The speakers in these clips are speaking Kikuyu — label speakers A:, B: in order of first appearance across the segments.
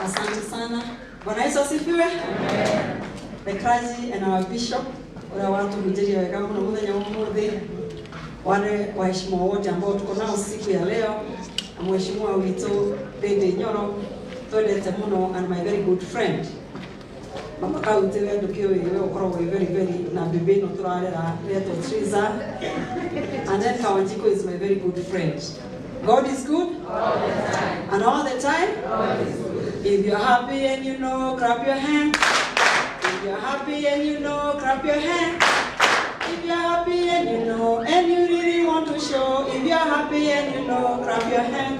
A: Asante sana. Bwana Yesu asifiwe. The clergy and our bishop, ura watu hujeria wega muno muthenya umuthi, wale waheshimiwa wote ambao tuko nao siku ya leo, na mheshimiwa witũ Ndindi Nyoro twendete muno, and my very good friend mama kaunti we ndukiũĩ we ũkoragwo wĩ very very na bibi ĩno tũrarera retwo Triza, and then Kawanjiko is my very good friend. God is good and all the time. If you're happy and you know, clap your hand. If you're happy and you know, clap your hand. If you're happy and you know, and you really want to show, if you're happy and you know, clap your hand.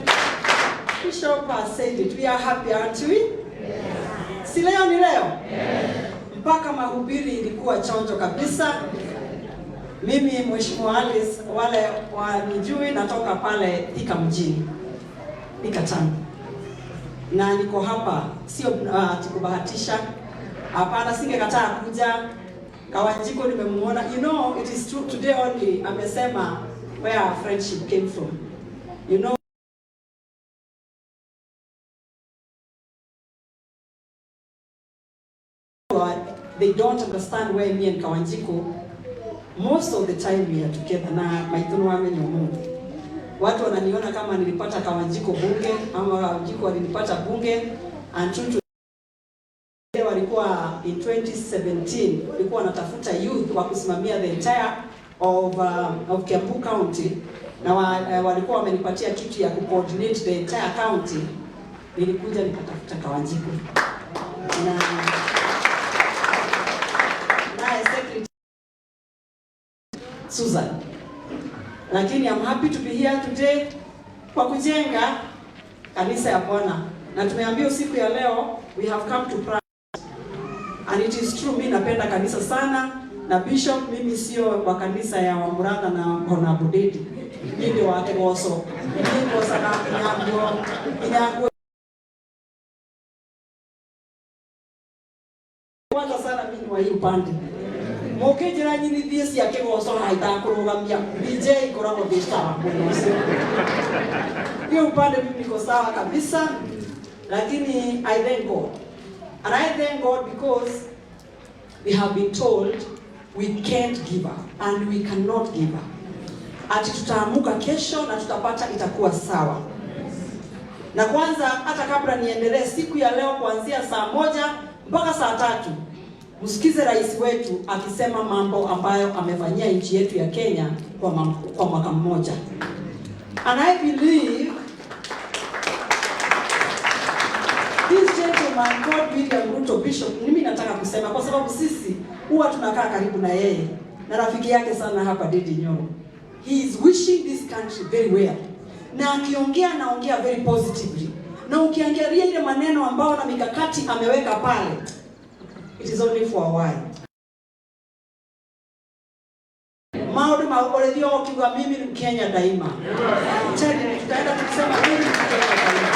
A: Bishop has said it. We are happy, aren't we? Yes. Si leo ni leo? Yes. Mpaka mahubiri ilikuwa chonjo kabisa. Mimi Mheshimiwa Alice, wale wanijui, natoka pale Thika mjini, Thika town, na niko hapa sio tukubahatisha. Hapana, singekataa kuja. Kawanjiko nimemuona, you know it is true today only amesema where our friendship came from. You know, they don't understand where me and Kawanjiko most of the time we are together, na maitho wamenye Mungu. Watu wananiona kama nilipata Kawanjiko bunge ama Kawanjiko walinipata bunge, and true to walikuwa in 2017 walikuwa wanatafuta youth wa kusimamia the entire of Kiambu County, na walikuwa wamenipatia kitu ya kucoordinate the entire county. Nilikuja nikatafuta Kawanjiko na naye secretary Susan, lakini I'm happy to be here today kwa kujenga kanisa ya Bwana, na tumeambiwa siku ya leo we have come to pray. And it is true, mimi napenda kanisa sana, na bishop, mimi sio wa kanisa ya Wamuratha na Honabudedi, mimi ndio wa Kigoso, mimi ngosaga inyanguo inyanguo kwanza sana, mimi ni wa hii upande mũkĩnjĩra nyinithie cia kĩgoco na itakũrũgamia DJ ikoragwo ndĩ sawa mwena ũcio. Hiyo upande mimi niko sawa kabisa, lakini I thank God. And I thank God because we have been told we can't give up and we cannot give up. Ati tutaamuka kesho na tutapata itakuwa sawa. Na kwanza hata kabla niendelee, siku ya leo kuanzia saa 1 mpaka saa 3 msikize rais wetu akisema mambo ambayo amefanyia nchi yetu ya Kenya kwa mwaka mmoja. And I believe this gentleman called William Ruto Bishop, mimi nataka kusema kwa sababu sisi huwa tunakaa karibu na yeye na rafiki yake sana hapa Ndindi Nyoro. He is wishing this country very well. Na akiongea anaongea very positively. Na ukiangalia ile maneno ambayo na mikakati ameweka pale, it is only for a while. Maundu ma urithio ukiuga mimi ni Mkenya daima. Tena tutaenda tukisema mimi ni Mkenya daima.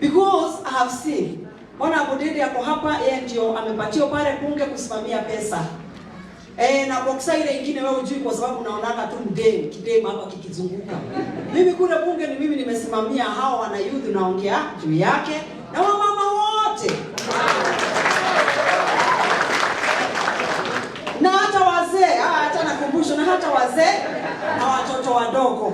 A: Because I have seen Bwana Budidi ako hapa, yeye ndio amepatiwa pale bunge kusimamia pesa. Na boxa ile ingine wewe hujui kwa sababu unaonaga tu mdeni, kidema hapa kikizunguka. Mimi kule bunge ni mimi nimesimamia hao wana youth naongea juu yake na wamama wote. Na hata wazee, hata nakumbusha, na hata wazee na watoto wadogo.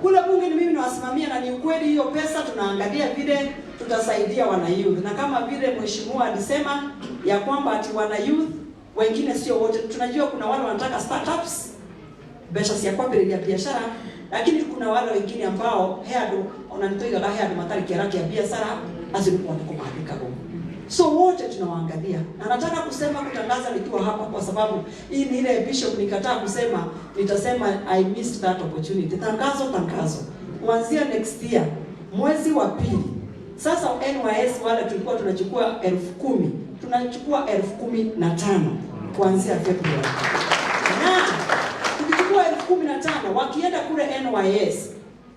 A: Kule bunge ni mimi nawasimamia, na ni ukweli hiyo pesa tunaangalia vile tutasaidia wana youth. Na kama vile mheshimiwa alisema ya kwamba ati wana youth wengine sio wote, tunajua kuna wale wanataka startups, pesa cia kwambĩrĩria biashara, lakini kuna wale wengine ambao he andũ ona nĩtũigaga he andũ matarĩ kĩara kĩa biashara acio nĩ kwandĩkwo mandĩkagwo. So wote tunawaangalia. Na nataka kusema kutangaza nikiwa hapa kwa sababu hii ni ile bishop nikataa kusema, nitasema I missed that opportunity. Tangazo, tangazo. Kuanzia next year mwezi wa pili. Sasa NYS wale tulikuwa tunachukua 10,000, tunachukua 15,000 kuanzia February. Na tukichukua 15,000 wakienda kule NYS,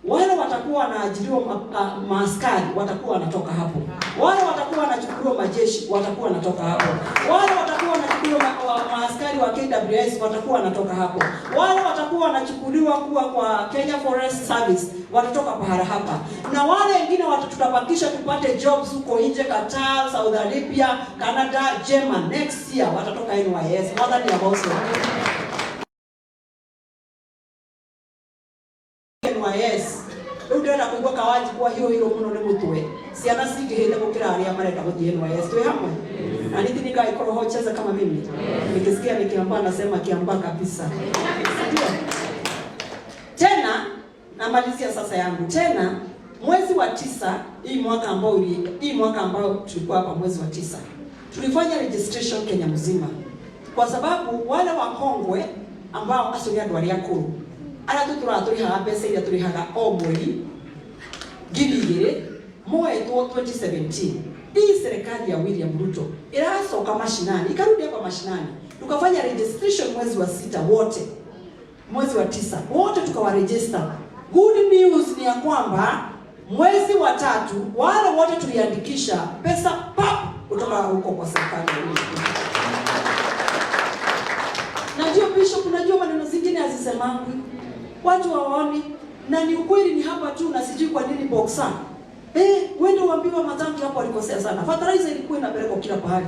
A: wale watakuwa wanaajiriwa maaskari watakuwa wanatoka hapo. Wale watakuwa wanachukuliwa majeshi watakuwa wanatoka hapo. Wale watakuwa wanachukuliwa Kule maaskari wa KWS watakuwa wanatoka hapo, wale watakuwa wanachukuliwa kuwa kwa Kenya Forest Service watatoka pahala hapa, na wale wengine tutabakisha tupate jobs huko nje, Qatar, Saudi Arabia, Canada, German. Next year watatoka NYS. Mwathani agoocwo. NYS riu ndĩrenda kũigua kawanji kwa hiũhirwo mũno nĩ mũtwe, ciana cingĩhĩte gũkĩra arĩa marenda gũthiĩ NYS. Twĩ hamwe na nithi nikaĩkorwo ho cheza kama mimi, nikisikia ni Kiambaa nasema Kiambaa kabisa, ndio. Tena namalizia sasa yangu tena, mwezi wa 9 hii mwaka ambao tulikuwa hapa mwezi wa 9 tulifanya registration Kenya mzima, kwa sababu wale wakongwe ambao acio nĩ andũ arĩa akũrũ arĩa tũtũraga tũrĩhaga mbeca iria tũrĩhaga o mweri 2,000 moetwo 2017. Hii serikali ya William Ruto iracoka mashinani, ikarudi hapa mashinani, tukafanya registration mwezi wa 6 wote, mwezi wa 9 wote tukawaregister. Good news ni ya kwamba mwezi wa 3 wale wote tuliandikisha pesa pap kutoka huko kwa serikali ya William Ruto. Na ndio Bishop, unajua maneno zingine hazisemangwi, watu hawaoni, na ni ukweli, ni hapa tu, na sijui kwa nini boxer. Wende uambiwa matanki hapo walikosea sana. Fertilizer ilikuwa inapelekwa kila pahali.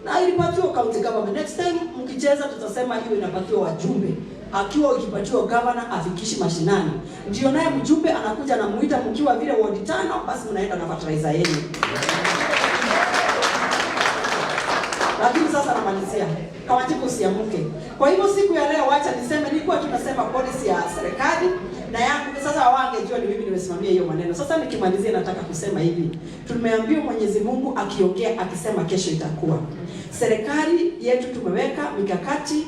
A: Na ilipatiwa county government. Next time mkicheza tutasema hiyo inapatiwa wajumbe. Akiwa ikipatiwa governor afikishi mashinani. Ndio naye mjumbe anakuja na muita mkiwa vile ward 5, basi mnaenda na fertilizer yenu. Lakini sasa namalizia. Kawanjiku usiamuke. Kwa hivyo siku ya leo wacha niseme, nilikuwa tunasema policy ya serikali na yangu, sasa wangejua ni mimi nimesimamia hiyo maneno. Sasa nikimalizia nataka kusema hivi. Tumeambiwa Mwenyezi Mungu akiongea akisema kesho itakuwa. Serikali yetu tumeweka mikakati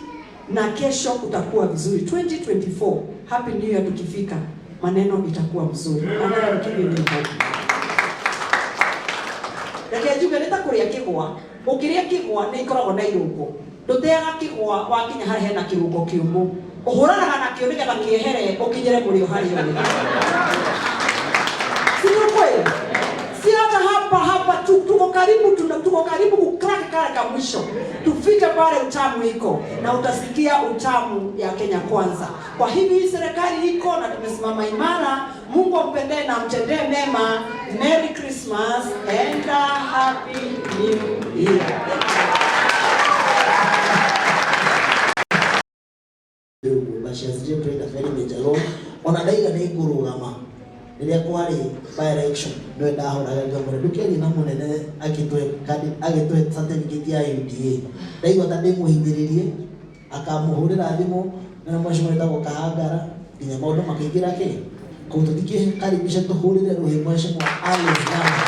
A: na kesho kutakuwa vizuri. 2024 Happy New Year tukifika, maneno itakuwa mzuri. Another give you hope. Reke njuge nĩ ta kũrĩa kĩgwa. Ũkĩrĩa kĩgwa nĩ ikoragwo na irũngo. Ndũteaga kĩgwa wakinya harĩa hena kĩrũngo kĩũmũ. Ũhũranaga nakĩo nĩgetha kĩehere ũkinyĩre mũrĩo harĩa ũrĩ. Si ni ukweli? Si hata hapa hapa tu, tuko karibu, tuna, tuko karibu kucrack kale ka mwisho. Tufike pale utamu iko na utasikia utamu ya Kenya Kwanza. Kwa hivyo hii serikali iko na tumesimama imara. Mungu ampendee na amtendee mema. Merry Christmas and a Happy New Year.
B: But she has really played a very major role. Ona ndaiga nĩ ngũrũgama rĩrĩa kwarĩ by election, nĩwe ndahũraga ngamũre ndũkĩaria na mũnene agĩtũhe certificate ya UDA. Ndaigua ta ndĩmũhinyĩrĩrie, akamũhũrĩra thimũ na mheshimiwa wĩtagwo Kahangara nginya maũndũ makĩingĩra kĩ kũu. Tũtikĩkaribisha tũhũrĩre rũhĩ mheshimiwa Alice Ng'ang'a.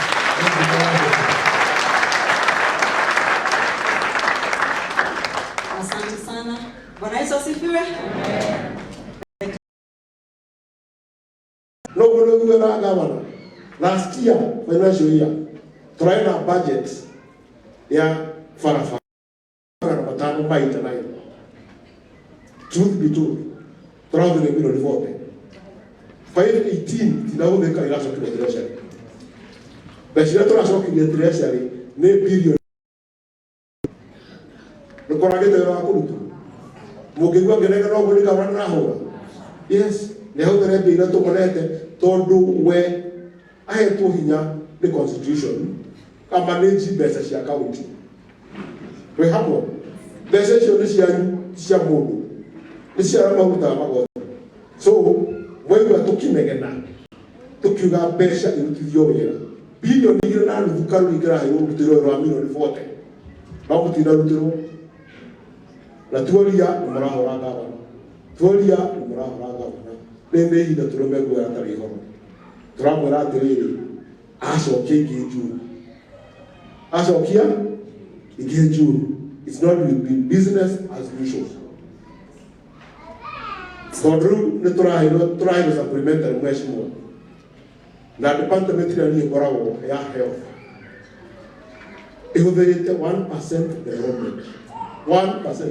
A: Asante sana. Bwana Yesu asifiwe.
C: No guo na gavana last year financial year tũrarĩ na budget ya barabara 500 maita 9. Truth be told, tũrahũthĩra milioni 40, 518 tinahũthĩka, iracokire treasury. Mbeca iria tũracokirie treasury nĩ bilioni. Nĩ kũragĩte wĩra wa kũrutwo mũngĩigua ngĩnegena ũguo nĩ gavana ndĩrahũra. Yes, nĩ ahũthĩre mbia iria tũmonete tondũ we ahetwo hinya nĩ constitution amanage mbeca cia county. Twĩ hamwe, mbeca icio nĩ cianyu, ti cia mũndũ, nĩ cia arĩa marutaga magoti. So mwaigua tũkinegena tũkiuga mbeca irutithio wĩra, 2.5 bilioni karũri kĩraheirwo rũrutĩrwo wĩra wa milioni 40, no mũtinarutĩrwo. Na tuoria nĩ mũrahũra gavana, tuoria nĩ mũrahũra gavana. Rĩrĩ nĩ ihinda tũrũme nguo atarĩ ihoro. Tũramwĩra atĩrĩrĩ, acokia ingĩ njuru, acokia ingĩ njuru. It's not will be business as usual, tondũ rĩu nĩ tũraheirwo supplementary mheshimiwa na department ĩrĩa niĩ ngoragwo ya health ĩhũthĩrĩte 1% development, 1%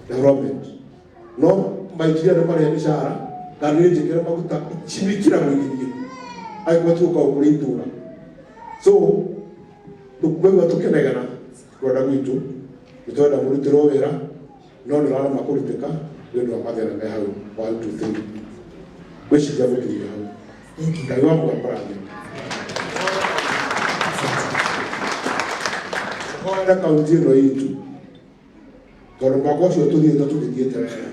C: development, no mainjinia nĩ marĩhe mĩcara, ngari nĩ njĩkĩre maguta, icimikiragwo igĩthiĩ angĩkorwo ti gũkorwo kũrĩ itũra. So tũkũigua tũkĩnegena kwenda gwitũ Nĩ twenda mũrutĩrwo wĩra no nĩ ũrarema kũrutĩka nĩ ũndũ wa mathĩna me hau. 1 2 3. Gwĩciria gũkinyia hau.
B: Thank you.
C: Ngai wa mũgakũrathime. Hoera kaunti ĩno itũ tondũ mwaka ũcio tũthiĩte tũgĩthiĩte wega.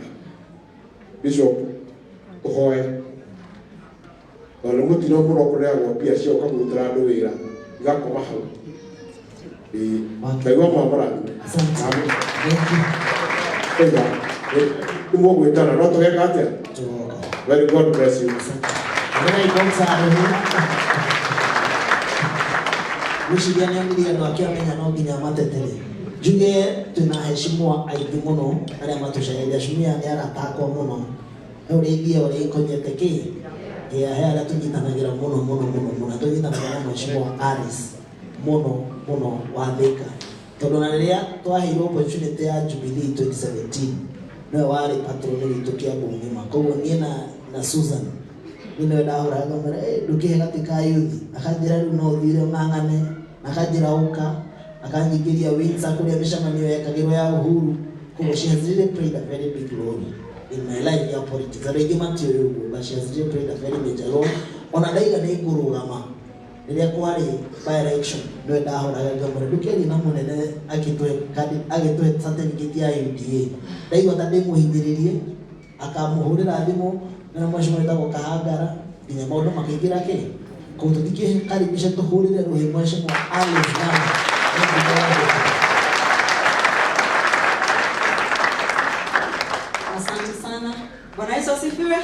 C: Bishop, tũhoe tondũ mũtino mũno kũneagwo mbia cia ũka kũrutĩra andũ wĩra igakoma hau. Ĩĩ, Ngai wa mũgakũrathime.
B: Asante.
C: Amen.
B: Thank you.
C: Ĩga, nĩ mũgwĩtana no tũgeka atĩa?
B: Tugoka.
C: Very God bless you.
B: Arĩa ikonsa rĩu. Gwĩciria nĩ onirie andũ ake amenya no nginya matetere. Njuge twĩna heshimwa aingĩ mũno arĩa matũcereire. Acumia nĩ arata akwa mũno. He ũrĩa ithiaga ũrĩa ikonyete kĩ ya he arĩa tũnyitanagĩra mũno mũno mũno mũno. Tũnyitanagĩra na mheshimiwa Alice mũno mũno wa Thika. Tondũ na rĩrĩa twaheirwo opportunity ya Jubilee 2017 nĩwe warĩ patron witũ Kiambu ng'ima. Koguo niĩ na Susan niĩ nĩwe ndahũraga ngamwĩra, "Eh, ndũkĩhe gatĩ ka youth." Akanjĩra rĩu no ũthire ũng'ang'ane, akanjĩra ũka, akanyingĩria Windsor kũrĩa mĩcemanio yekagĩrwo ya Uhuru. Koguo she has really played a very big role in my life ya politics. Andũ aingĩ matiũĩ ũguo, but she has really played a very major role. Ona ndaiga nĩ ngũrũgama rĩrĩa kwarĩ by election nĩwe ndahũraga ngamwĩra, ndũkĩarie na mũnene agĩtũhe agĩtũhe certificate ya UDA. Ndaigua ta ndĩmũhinyĩrĩrie akamũhũrĩra thimũ na mheshimiwa wĩtagwo Kahangara nginya maũndũ makĩingĩra kĩ koguo tũtingĩkaribisha tũhũrĩre rũhĩ mheshimiwa Alice Ng'ang'a.
A: Asante sana. Bwana Yesu asifiwe.